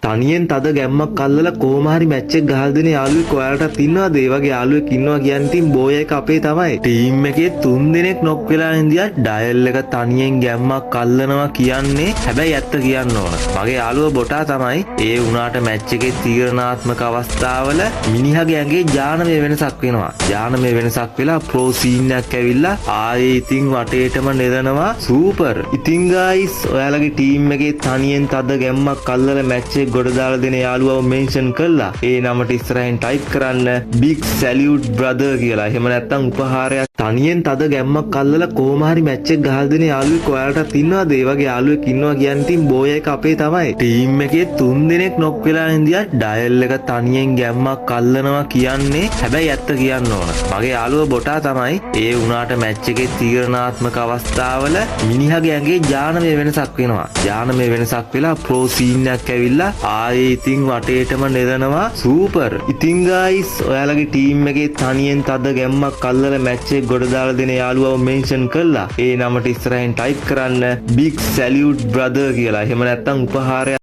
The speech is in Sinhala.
තනියෙන් තද ගැම්මක් අල්ලලා කොහොම හරි මැච් එක ගහලා දෙන යාළුවෙක් ඔයාලටත් ඉන්නවද? ඒ වගේ යාළුවෙක් ඉන්නවා කියන්නේ ඉතින් බෝය එක අපේ තමයි. ටීම් එකේ තුන් දෙනෙක් නොක් වෙලා ඉඳියත් ඩයල් එක තනියෙන් ගැම්මක් අල්ලනවා කියන්නේ, හැබැයි ඇත්ත කියන්න ඕන, මගේ යාළුවා බොටා තමයි. ඒ වුණාට මැච් එකේ තීරණාත්මක අවස්ථාවල මිනිහගේ ඇඟේ ජානමය වෙනසක් වෙනවා. ජානමය වෙනසක් වෙලා ප්‍රෝ සීන් එකක් ඇවිල්ලා ආයේ ඉතින් වටේටම නෙදනවා සූපර්. ඉතින් ගයිස්, ඔයාලගේ ටීම් එකේ තනියෙන් තද ගැම්මක් අල්ලලා මැච් එක ගොඩ දාලා දෙන යාළුවව මෙන්ෂන් කරලා ඒ නමට ඉස්සරහින් ටයිප් කරන්න "බිග් සැලියුට් බ්‍රදර්" කියලා. එහෙම නැත්නම් උපහාරයක්. තනියෙන් තද ගැම්මක් අල්ලලා කොහොම හරි මැච් එක ගහලා දෙන යාළුවෙක් ඔයාලටත් ඉන්නවද? ඒ වගේ යාළුවෙක් ඉන්නවා කියන්නේ ඉතින් බෝය එක අපේ තමයි. ටීම් එකේ තුන් දෙනෙක් නොක් වෙලා ඉඳියත් ඩයල් එක තනියෙන් ගැම්මක් අල්ලනවා කියන්නේ, හැබැයි ඇත්ත කියන්න ඕන, මගේ යාළුවා බොටා තමයි. ඒ වුණාට මැච් එකේ තීරණාත්මක අවස්ථාවල මිනිහගේ ඇඟේ ජානමය වෙනසක් වෙනවා. ජානමය වෙනසක් වෙලා ප්‍රෝ සීන් එකක් ඇවිල්ලා ආයේ ඉතින් වටේටම නෙදනවා සූපර්. ඉතින් ගයිස්, ඔයාලගේ ටීම් එකේ තනියෙන් තද ගැම්මක් අල්ලලා මැච් එක ගොඩ දාලා දෙන යාළුවව මෙන්ෂන් කරලා ඒ නමට ඉස්සරහින් ටයිප් කරන්න "බිග් සැලියුට් බ්‍රදර්" කියලා. එහෙම නැත්නම් උපහාරයක්.